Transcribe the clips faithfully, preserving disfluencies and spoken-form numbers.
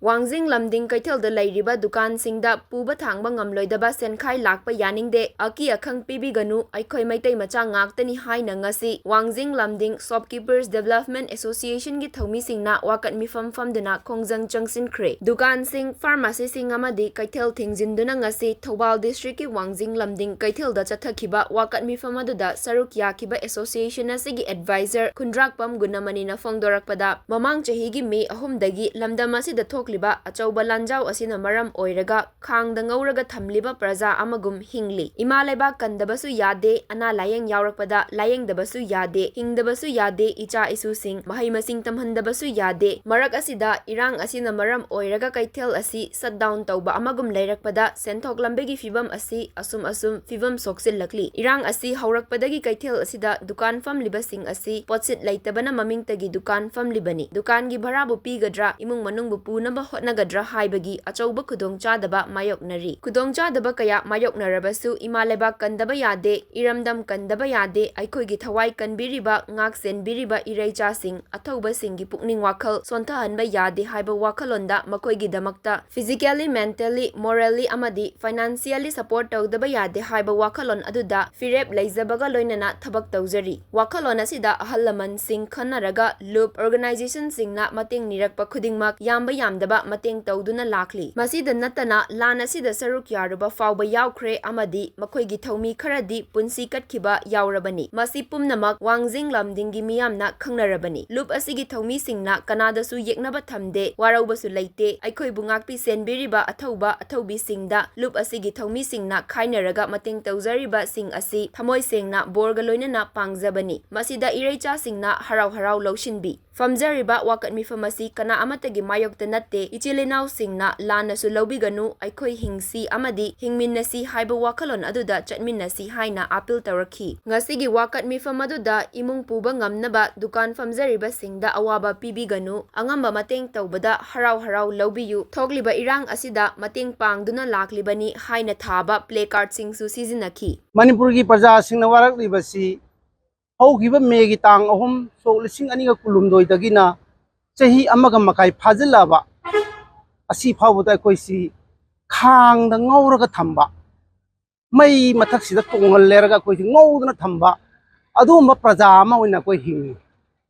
ꯋꯥꯡꯖꯤꯡ ꯂꯝꯗꯤꯡ ꯀꯩꯊꯦꯜꯗ ꯂꯩꯔꯤꯕ ꯗꯨꯀꯥꯟꯁꯤꯡꯗ ꯄꯨꯕ ꯊꯥꯡꯕ ꯉꯝꯂꯣꯏꯗꯕ ꯁꯦꯟꯈꯥꯏ ꯂꯥꯛꯄ ꯌꯥꯅꯤꯡꯗꯦ, ꯑꯀꯤ ꯑꯈꯪ ꯄꯤꯕꯤꯒꯅꯨ, ꯑꯩꯈꯣꯏ ꯃꯩꯇꯩ ꯃꯆꯥ ꯉꯥꯛꯇꯅꯤ ꯍꯥꯏꯅ ꯉꯁꯤ ꯋꯥꯡꯖꯤꯡ ꯂꯝꯗꯤꯡ Shopkeepers Development Associationꯒꯤ ꯊꯧꯃꯤꯁꯤꯡꯅ ꯋꯥꯀꯠ ꯃꯤꯐꯝ ꯐꯝꯗꯨꯅ ꯈꯣꯡꯖꯪ ꯆꯪꯁꯤꯟꯈ꯭ꯔꯦ꯫ ꯗꯨꯀꯥꯟꯁꯤꯡ, ꯐꯥꯔꯃꯥꯁꯤꯁꯤꯡ ꯑꯃꯗꯤ ꯀꯩꯊꯦꯜ ꯊꯤꯡꯖꯤꯟꯗꯨꯅ ꯉꯁꯤ ꯊꯧꯕꯥꯜ ꯗꯤꯁꯇ꯭ꯔꯤꯛꯀꯤ ꯋꯥꯡꯖꯤꯡ ꯂꯝꯗꯤꯡ ꯀꯩꯊꯦꯜꯗ ꯆꯠꯊꯈꯤꯕ ꯋꯥꯀꯠ ꯃꯤꯐꯝ ꯑꯗꯨꯗ ꯁꯔꯨꯛ ꯌꯥꯈꯤꯕ association ꯑꯁꯤꯒꯤ advisor ꯈꯨꯟꯗ꯭ꯔꯥꯛꯄꯝ ꯒꯨꯅꯃꯅꯤꯅ ꯐꯣꯡꯗꯣꯔꯛꯄꯗ, ꯃꯃꯥꯡ ꯆꯍꯤꯒꯤ ꯃꯦ ꯑꯍꯨꯝꯗꯒꯤ ꯂꯝꯗꯝ ꯑꯁꯤꯗ ꯊꯣꯛꯂꯤꯕ ꯑꯆꯧꯕ ꯂꯥꯟꯖꯥꯎ ꯑꯁꯤꯅ ꯃꯔꯝ ꯑꯣꯏꯔꯒ ꯈꯥꯡꯗ ꯉꯧꯔꯒ ꯊꯝꯂꯤꯕ ꯄ꯭ꯔꯖꯥ ꯑꯃꯒꯨꯝ ꯍꯤꯡꯂꯤ꯫ ꯏꯃꯥ ꯂꯩꯕꯥꯛ ꯀꯟꯗꯕꯁꯨ ꯌꯥꯗꯦ, ꯑꯅꯥ ꯂꯥꯌꯦꯡ ꯌꯥꯎꯔꯛꯄꯗ ꯂꯥꯌꯦꯡꯗꯕꯁꯨ ꯌꯥꯗꯦ, ꯍꯤꯡꯗꯕꯁꯨ ꯌꯥꯗꯦ, ꯏꯆꯥ ꯏꯁꯨꯁꯤꯡ ꯃꯍꯩ ꯃꯁꯤꯡ ꯇꯝꯍꯟꯗꯕꯁꯨ ꯌꯥꯗꯦ꯫ ꯃꯔꯛ ꯑꯁꯤꯗ ꯏꯔꯥꯡ ꯑꯁꯤꯅ ꯃꯔꯝ ꯑꯣꯏꯔꯒ ꯀꯩꯊꯦꯜ ꯑꯁꯤ shutdown ꯇꯧꯕ ꯑꯃꯒꯨꯝ ꯂꯩꯔꯛꯄꯗ ꯁꯦꯟꯊꯣꯛ ꯂꯝꯕꯤꯒꯤ ꯐꯤꯕꯝ ꯑꯁꯤ ꯑꯁꯨꯝ ꯑꯁꯨꯝ ꯐꯤꯕꯝ ꯁꯣꯛꯆꯤꯜꯂꯛꯂꯤ꯫ ꯏꯔꯥꯡ ꯑꯁꯤ ꯍꯧꯔꯛꯄꯗꯒꯤ ꯀꯩꯊꯦꯜ ꯑꯁꯤꯗ ꯗꯨꯀꯥꯟ ꯐꯝꯂꯤꯕꯁꯤꯡ ꯑꯁꯤ ꯄꯣꯠꯁꯤꯠ ꯂꯩꯇꯕꯅ ꯃꯃꯤꯡꯇꯒꯤ ꯗꯨꯀꯥꯟ ꯐꯝꯂꯤꯕꯅꯤ꯫ ꯗꯨꯀꯥꯟꯒꯤ ꯚꯔꯥꯕꯨ ꯄꯤꯒꯗ꯭ꯔꯥ, ꯏꯃꯨꯡ ꯃꯅꯨꯡꯕꯨ ꯄꯨꯅꯕ ꯍꯣꯠꯅꯒꯗ꯭ꯔꯥ ꯍꯥꯏꯕꯒꯤ ꯑꯆꯧꯕ ꯈꯨꯗꯣꯡꯆꯥꯗꯕ ꯃꯥꯌꯣꯛꯅꯔꯤ꯫ ꯈꯨꯗꯣꯡꯆꯥꯗꯕ ꯀꯌꯥ ꯃꯥꯌꯣꯛꯅꯔꯕꯁꯨ ꯏꯃꯥ ꯂꯩꯕꯥꯛ ꯀꯟꯗꯕ ꯌꯥꯗꯦ, ꯏꯔꯝꯗꯝ ꯀꯟꯗꯕ ꯌꯥꯗꯦ, ꯑꯩꯈꯣꯏꯒꯤ ꯊꯋꯥꯏ ꯀꯟꯕꯤꯔꯤꯕ, ꯉꯥꯛ ꯁꯦꯟꯕꯤꯔꯤꯕ ꯏꯔꯩꯆꯥꯁꯤꯡ, ꯑꯊꯧꯕꯁꯤꯡꯒꯤ ꯄꯨꯛꯅꯤꯡ ꯋꯥꯈꯜ ꯁꯣꯟꯊꯍꯟꯕ ꯌꯥꯗꯦ ꯍꯥꯏꯕ ꯋꯥꯈꯜꯂꯣꯟꯗ ꯃꯈꯣꯏꯒꯤꯗꯃꯛꯇ physically, mentally, morally ꯑꯃꯗꯤ financially support ꯇꯧꯗꯕ ꯌꯥꯗꯦ ꯍꯥꯏꯕ ꯋꯥꯈꯜꯂꯣꯟ ꯑꯗꯨꯗ ꯐꯤꯔꯦꯞ ꯂꯩꯖꯕꯒ ꯂꯣꯏꯅꯅ ꯊꯕꯛ ꯇꯧꯖꯔꯤ꯫ ꯋꯥꯈꯜꯂꯣꯟ ꯑꯁꯤꯗ ꯑꯍꯜ ꯂꯃꯟꯁꯤꯡ ꯈꯟꯅꯔꯒ ꯂꯨꯞ organizationꯁꯤꯡꯅ ꯃꯇꯦꯡ ꯅꯤꯔꯛꯄ ꯈꯨꯗꯤꯡꯃꯛ ꯌꯥꯝꯕ ꯌꯥꯝꯗꯕ ꯃꯇꯦꯡ ꯇꯧꯗꯨꯅ ꯂꯥꯛꯂꯤ꯫ ꯃꯁꯤꯗ ꯅꯠꯇꯅ ꯂꯥꯟ ꯑꯁꯤꯗ ꯁꯔꯨꯛ ꯌꯥꯔꯨꯕ ꯐꯥꯎꯕ ꯌꯥꯎꯈ꯭ꯔꯦ ꯑꯃꯗꯤ ꯃꯈꯣꯏꯒꯤ ꯊꯧꯃꯤ ꯈꯔꯗꯤ ꯄꯨꯟꯁꯤ ꯀꯠꯈꯤꯕ ꯌꯥꯎꯔꯕꯅꯤ꯫ ꯃꯁꯤ ꯄꯨꯝꯅꯃꯛ ꯋꯥꯡꯖꯤꯡ ꯂꯝꯗꯤꯡꯒꯤ ꯃꯤꯌꯥꯝꯅ ꯈꯪꯅꯔꯕꯅꯤ꯫ ꯂꯨꯞ ꯑꯁꯤꯒꯤ ꯊꯧꯃꯤꯁꯤꯡꯅ ꯀꯅꯥꯗꯁꯨ ꯌꯦꯛꯅꯕ ꯊꯝꯗꯦ, ꯋꯥꯔꯧꯕꯁꯨ ꯂꯩꯇꯦ꯫ ꯑꯩꯈꯣꯏꯕꯨ ꯉꯥꯛꯄꯤ ꯁꯦꯟꯕꯤꯔꯤꯕ ꯑꯊꯧꯕ ꯑꯊꯧꯕꯤꯁꯤꯡꯗ ꯂꯨꯞ ꯑꯁꯤꯒꯤ ꯊꯧꯃꯤꯁꯤꯡꯅ ꯈꯥꯏꯅꯔꯒ ꯃꯇꯦꯡ ꯇꯧꯖꯔꯤꯕꯁꯤꯡ ꯑꯁꯤ ꯊꯃꯣꯏ ꯁꯦꯡꯅ ꯕꯣꯔꯒ ꯂꯣꯏꯅꯅ ꯄꯥꯡꯖꯕꯅꯤ꯫ ꯃꯁꯤꯗ ꯏꯔꯩꯆꯥꯁꯤꯡꯅ ꯍꯔꯥꯎ ꯍꯔꯥꯎ ꯂꯧꯁꯤꯟꯕꯤ꯫ ꯐꯝꯖꯔꯤꯕ ꯋꯥꯀꯠ ꯃꯤꯐꯝ ꯑꯁꯤ ꯀꯅꯥ ꯑꯃꯠꯇꯒꯤ ꯃꯥꯌꯣꯛꯇ ꯅꯠꯇꯦ꯫ ꯏꯆꯤꯜ ꯏꯅꯥꯎꯁꯤꯡꯅ ꯂꯥꯟꯅꯁꯨ ꯂꯧꯕꯤꯒꯅꯨ, ꯑꯩꯈꯣꯏ ꯍꯤꯡꯁꯤ ꯑꯃꯗꯤ ꯍꯤꯡꯃꯤꯟꯅꯁꯤ ꯍꯥꯏꯕ ꯋꯥꯈꯜꯂꯣꯟ ꯑꯗꯨꯗ ꯆꯠꯃꯤꯟꯅꯁꯤ ꯍꯥꯏꯅ appeal ꯇꯧꯔꯛꯈꯤ꯫ ꯉꯁꯤꯒꯤ ꯋꯥꯀꯠ ꯃꯤꯐꯝ ꯑꯗꯨꯗ ꯏꯃꯨꯡ ꯄꯨꯕ ꯉꯝꯅꯕ ꯗꯨꯀꯥꯟ ꯐꯝꯖꯔꯤꯕꯁꯤꯡꯗ ꯑꯋꯥꯕ ꯄꯤꯕꯤꯒꯅꯨ, ꯑꯉꯝꯕ ꯃꯇꯦꯡ ꯇꯧꯕꯗ ꯍꯔꯥꯎ ꯍꯔꯥꯎ ꯂꯧꯕꯤꯌꯨ, ꯊꯣꯛꯂꯤꯕ ꯏꯔꯥꯡ ꯑꯁꯤꯗ ꯃꯇꯦꯡ ꯄꯥꯡꯗꯨꯅ ꯂꯥꯛꯂꯤꯕꯅꯤ ꯍꯥꯏꯅ ꯊꯥꯕ placardꯁꯤꯡꯁꯨ ꯁꯤꯖꯤꯟꯅꯈꯤ꯫ ꯃꯅꯤꯄꯨꯔꯒꯤ ꯄ꯭ꯔꯖꯥꯁꯤꯡꯅ ꯋꯥꯔꯛꯂꯤꯕꯁꯤ ꯍꯧꯈꯤꯕ ꯃꯦꯒꯤ ꯇꯥꯡ ꯑꯍꯨꯝ, ꯁꯣꯛ ꯂꯤꯁꯤꯡ ꯑꯅꯤꯒ ꯀꯨꯟꯍꯨꯝꯗꯣꯏꯗꯒꯤꯅ ꯆꯍꯤ ꯑꯃꯒ ꯃꯈꯥꯏ ꯐꯥꯖꯤꯜꯂꯛꯑꯕ ꯑꯁꯤ ꯐꯥꯎꯕꯗ ꯑꯩꯈꯣꯏꯁꯤ ꯈꯥꯡꯗ ꯉꯧꯔꯒ ꯊꯝꯕ, ꯃꯩ ꯃꯊꯛꯁꯤꯗ ꯇꯣꯡꯍꯜꯂꯦꯔꯒ ꯑꯩꯈꯣꯏꯁꯤ ꯉꯧꯗꯅ ꯊꯝꯕ, ꯑꯗꯨꯒꯨꯝꯕ ꯄ꯭ꯔꯖꯥ ꯑꯃ ꯑꯣꯏꯅ ꯑꯩꯈꯣꯏ ꯍꯤꯡꯉꯤ꯫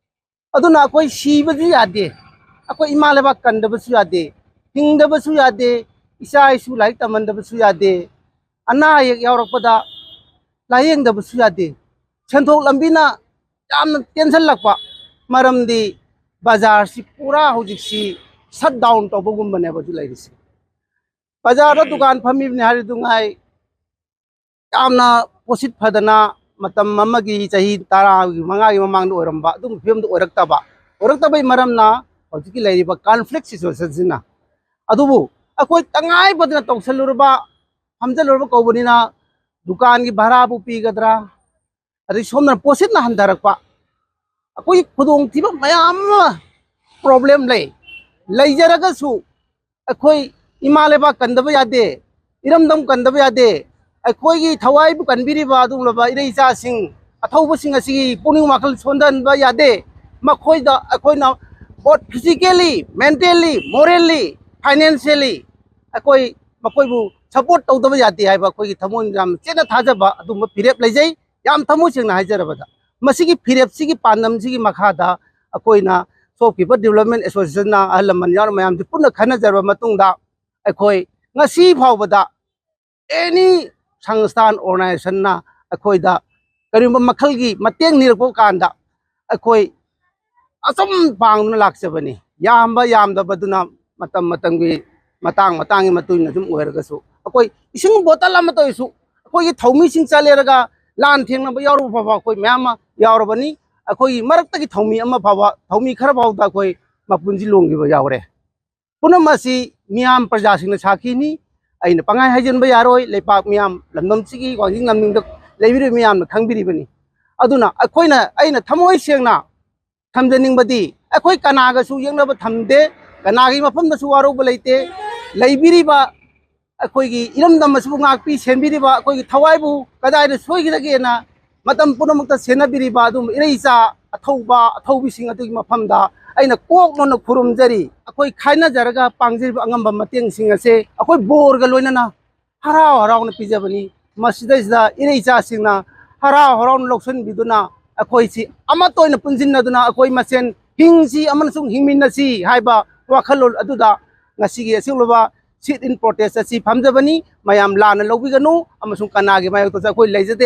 ꯑꯗꯨꯅ ꯑꯩꯈꯣꯏ ꯁꯤꯕꯗꯤ ꯌꯥꯗꯦ, ꯑꯩꯈꯣꯏ ꯏꯃꯥ ꯂꯩꯕꯥꯛ ꯀꯟꯗꯕꯁꯨ ꯌꯥꯗꯦ, ꯍꯤꯡꯗꯕꯁꯨ ꯌꯥꯗꯦ, ꯏꯆꯥ ꯏꯁꯨ ꯂꯥꯏꯔꯤꯛ ꯇꯝꯍꯟꯗꯕꯁꯨ ꯌꯥꯗꯦ, ꯑꯅꯥ ꯑꯌꯦꯛ ꯌꯥꯎꯔꯛꯄꯗ ꯂꯥꯌꯦꯡꯗꯕꯁꯨ ꯌꯥꯗꯦ꯫ ꯁꯦꯟꯊꯣꯛ ꯂꯝꯕꯤꯅ ꯌꯥꯝꯅ ꯇꯦꯟꯁꯤꯜꯂꯛꯄ, ꯃꯔꯝꯗꯤ ꯕꯖꯥꯔꯁꯤ ꯄꯨꯔꯥ ꯍꯧꯖꯤꯛꯁꯤ ꯁꯠ ꯗꯥꯎꯟ ꯇꯧꯕꯒꯨꯝꯕꯅꯦꯕ ꯍꯧꯖꯤꯛ ꯂꯩꯔꯤꯁꯦ꯫ ꯕꯖꯥꯔꯗ ꯗꯨꯀꯥꯟ ꯐꯝꯃꯤꯕꯅꯤ ꯍꯥꯏꯔꯤ ꯗꯨꯉꯥꯏ, ꯌꯥꯝꯅ ꯄꯣꯠꯁꯤꯠ ꯐꯗꯅ, ꯃꯇꯝ ꯑꯃꯒꯤ ꯆꯍꯤ ꯇꯔꯥꯒꯤ ꯃꯉꯥꯒꯤ ꯃꯃꯥꯡꯗ ꯑꯣꯏꯔꯝꯕ ꯑꯗꯨꯒꯨꯝꯕ ꯐꯤꯕꯝꯗꯨ ꯑꯣꯏꯔꯛꯇꯕ, ꯑꯣꯏꯔꯛꯇꯕꯩ ꯃꯔꯝꯅ ꯍꯧꯖꯤꯛꯀꯤ ꯂꯩꯔꯤꯕ ꯀꯟꯐ꯭ꯂꯤꯛ ꯁꯤꯆꯨꯋꯦꯁꯟꯁꯤꯅ꯫ ꯑꯗꯨꯕꯨ ꯑꯩꯈꯣꯏ ꯇꯉꯥꯏ ꯐꯗꯅ ꯇꯧꯁꯜꯂꯨꯔꯕ, ꯐꯝꯖꯜꯂꯨꯔꯕ ꯀꯧꯕꯅꯤꯅ, ꯗꯨꯀꯥꯟꯒꯤ ꯚꯔꯥꯕꯨ ꯄꯤꯒꯗ꯭ꯔꯥ, ꯑꯗꯩ ꯁꯣꯝꯗꯅ ꯄꯣꯠꯁꯤꯠꯅ ꯍꯟꯊꯔꯛꯄ, ꯑꯩꯈꯣꯏꯒꯤ ꯈꯨꯗꯣꯡꯊꯤꯕ ꯃꯌꯥꯝ ꯑꯃ ꯄ꯭ꯔꯣꯕ꯭ꯂꯦꯝ ꯂꯩ꯫ ꯂꯩꯖꯔꯒꯁꯨ ꯑꯩꯈꯣꯏ ꯏꯃꯥ ꯂꯩꯕꯥꯛ ꯀꯟꯗꯕ ꯌꯥꯗꯦ, ꯏꯔꯝꯗꯝ ꯀꯟꯗꯕ ꯌꯥꯗꯦ꯫ ꯑꯩꯈꯣꯏꯒꯤ ꯊꯋꯥꯏꯕꯨ ꯀꯟꯕꯤꯔꯤꯕ ꯑꯗꯨꯒꯨꯝꯂꯕ ꯏꯔꯩ ꯏꯆꯥꯁꯤꯡ, ꯑꯊꯧꯕꯁꯤꯡ ꯑꯁꯤꯒꯤ ꯄꯨꯛꯅꯤꯡ ꯋꯥꯈꯜ ꯁꯣꯟꯊꯍꯟꯕ ꯌꯥꯗꯦ꯫ ꯃꯈꯣꯏꯗ ꯑꯩꯈꯣꯏꯅ both physically, mentally, morally, financially ꯑꯩꯈꯣꯏ ꯃꯈꯣꯏꯕꯨ ꯁꯄꯣꯔꯠ ꯇꯧꯗꯕ ꯌꯥꯗꯦ ꯍꯥꯏꯕ ꯑꯩꯈꯣꯏꯒꯤ ꯊꯃꯣꯏ ꯌꯥꯝ ꯆꯦꯠꯅ ꯊꯥꯖꯕ ꯑꯗꯨꯒꯨꯝꯕ ꯐꯤꯔꯦꯞ ꯂꯩꯖꯩ꯫ ꯌꯥꯝ ꯊꯃꯣꯏ ꯁꯦꯡꯅ ꯍꯥꯏꯖꯔꯕꯗ, ꯃꯁꯤꯒꯤ ꯐꯤꯔꯦꯞꯁꯤꯒꯤ ꯄꯥꯟꯗꯝꯁꯤꯒꯤ ꯃꯈꯥꯗ ꯑꯩꯈꯣꯏꯅ ꯁꯣꯞꯀꯤꯄꯔ ꯗꯤꯕ꯭ꯂꯞꯃꯦꯟ ꯑꯦꯁꯣꯁꯤꯌꯦꯁꯟꯅ ꯑꯍꯜ ꯂꯃꯟ ꯌꯥꯎꯅ ꯃꯌꯥꯝꯁꯦ ꯄꯨꯟꯅ ꯈꯟꯅꯖꯔꯕ ꯃꯇꯨꯡꯗ, ꯑꯩꯈꯣꯏ ꯉꯁꯤ ꯐꯥꯎꯕꯗ ꯑꯦꯅꯤ ꯁꯪꯁꯊꯥꯟ, ꯑꯣꯔꯒꯅꯥꯏꯖꯦꯁꯟꯅ ꯑꯩꯈꯣꯏꯗ ꯀꯔꯤꯒꯨꯝꯕ ꯃꯈꯜꯒꯤ ꯃꯇꯦꯡ ꯅꯤꯔꯛꯄ ꯀꯥꯟꯗ ꯑꯩꯈꯣꯏ ꯑꯆꯨꯝ ꯄꯥꯡꯗꯨꯅ ꯂꯥꯛꯆꯕꯅꯤ꯫ ꯌꯥꯝꯕ ꯌꯥꯝꯗꯕꯗꯨꯅ ꯃꯇꯝ ꯃꯇꯝꯒꯤ, ꯃꯇꯥꯡ ꯃꯇꯥꯡꯒꯤ ꯃꯇꯨꯡ ꯏꯟꯅ ꯑꯗꯨꯝ ꯑꯣꯏꯔꯒꯁꯨ, ꯑꯩꯈꯣꯏ ꯏꯁꯤꯡ ꯕꯣꯇꯜ ꯑꯃꯇ ꯑꯣꯏꯔꯁꯨ ꯑꯩꯈꯣꯏꯒꯤ ꯊꯧꯃꯤꯁꯤꯡ ꯆꯠꯂꯦꯔꯒ ꯂꯥꯟ ꯊꯦꯡꯅꯕ ꯌꯥꯎꯔꯨꯕ ꯐꯥꯎꯕ ꯑꯩꯈꯣꯏ ꯃꯌꯥꯝ ꯑꯃ ꯌꯥꯎꯔꯕꯅꯤ꯫ ꯑꯩꯈꯣꯏꯒꯤ ꯃꯔꯛꯇꯒꯤ ꯊꯧꯃꯤ ꯑꯃ ꯐꯥꯎꯕ, ꯊꯧꯃꯤ ꯈꯔ ꯐꯥꯎꯗ ꯑꯩꯈꯣꯏ ꯃꯄꯨꯟꯁꯤ ꯂꯣꯡꯈꯤꯕ ꯌꯥꯎꯔꯦ꯫ ꯄꯨꯝꯅꯃꯛ ꯑꯁꯤ ꯃꯤꯌꯥꯝ ꯄ꯭ꯔꯖꯥꯁꯤꯡꯅ ꯁꯥꯈꯤꯅꯤ꯫ ꯑꯩꯅ ꯄꯪꯍꯥꯏ ꯍꯥꯏꯖꯤꯟꯕ ꯌꯥꯔꯣꯏ꯫ ꯂꯩꯄꯥꯛ ꯃꯤꯌꯥꯝ, ꯂꯝꯗꯝꯁꯤꯒꯤ ꯋꯥꯡꯖꯤꯡ ꯂꯝꯅꯤꯡꯗ ꯂꯩꯕꯤꯔꯤꯕ ꯃꯤꯌꯥꯝꯅ ꯈꯪꯕꯤꯔꯤꯕꯅꯤ꯫ ꯑꯗꯨꯅ ꯑꯩꯈꯣꯏꯅ, ꯑꯩꯅ ꯊꯃꯣꯏ ꯁꯦꯡꯅ ꯊꯝꯖꯅꯤꯡꯕꯗꯤ, ꯑꯩꯈꯣꯏ ꯀꯅꯥꯒꯁꯨ ꯌꯦꯛꯅꯕ ꯊꯝꯗꯦ, ꯀꯅꯥꯒꯤ ꯃꯐꯝꯗꯁꯨ ꯋꯥꯔꯧꯕ ꯂꯩꯇꯦ꯫ ꯂꯩꯕꯤꯔꯤꯕ ꯑꯩꯈꯣꯏꯒꯤ ꯏꯔꯝꯗꯝ ꯑꯁꯤꯕꯨ ꯉꯥꯛꯄꯤ ꯁꯦꯟꯕꯤꯔꯤꯕ, ꯑꯩꯈꯣꯏꯒꯤ ꯊꯋꯥꯏꯕꯨ ꯀꯗꯥꯏꯗ ꯁꯣꯏꯈꯤꯗꯒꯦꯅ ꯃꯇꯝ ꯄꯨꯝꯅꯃꯛꯇ ꯁꯦꯟꯅꯕꯤꯔꯤꯕ ꯑꯗꯨꯒꯨꯝꯕ ꯏꯔꯩꯆꯥ ꯑꯊꯧꯕ, ꯑꯊꯧꯕꯤꯁꯤꯡ ꯑꯗꯨꯒꯤ ꯃꯐꯝꯗ ꯑꯩꯅ ꯀꯣꯛ ꯅꯣꯟꯅ ꯈꯨꯔꯨꯝꯖꯔꯤ꯫ ꯑꯩꯈꯣꯏ ꯈꯥꯏꯅꯖꯔꯒ ꯄꯥꯡꯖꯔꯤꯕ ꯑꯉꯝꯕ ꯃꯇꯦꯡꯁꯤꯡ ꯑꯁꯦ ꯑꯩꯈꯣꯏ ꯕꯣꯔꯒ ꯂꯣꯏꯅꯅ ꯍꯔꯥꯎ ꯍꯔꯥꯎꯅ ꯄꯤꯖꯕꯅꯤ꯫ ꯃꯁꯤꯗꯩꯁꯤꯗ ꯏꯔꯩꯆꯥꯁꯤꯡꯅ ꯍꯔꯥꯎ ꯍꯔꯥꯎꯅ ꯂꯧꯁꯤꯟꯕꯤꯗꯨꯅ ꯑꯩꯈꯣꯏꯁꯤ ꯑꯃꯠꯇ ꯑꯣꯏꯅ ꯄꯨꯟꯁꯤꯟꯅꯗꯨꯅ ꯑꯩꯈꯣꯏ ꯃꯁꯦꯟ ꯍꯤꯡꯁꯤ ꯑꯃꯁꯨꯡ ꯍꯤꯡꯃꯤꯟꯅꯁꯤ ꯍꯥꯏꯕ ꯋꯥꯈꯜꯂꯣꯟ ꯑꯗꯨꯗ ꯉꯁꯤꯒꯤ ꯑꯁꯤꯒꯨꯝꯂꯕ sit in protest ꯑꯁꯤ ꯐꯝꯖꯕꯅꯤ꯫ ꯃꯌꯥꯝ ꯂꯥꯟꯅ ꯂꯧꯕꯤꯒꯅꯨ ꯑꯃꯁꯨꯡ ꯀꯅꯥꯒꯤ ꯃꯥꯌꯣꯛꯇꯁꯨ ꯑꯩꯈꯣꯏ ꯂꯩꯖꯗꯦ꯫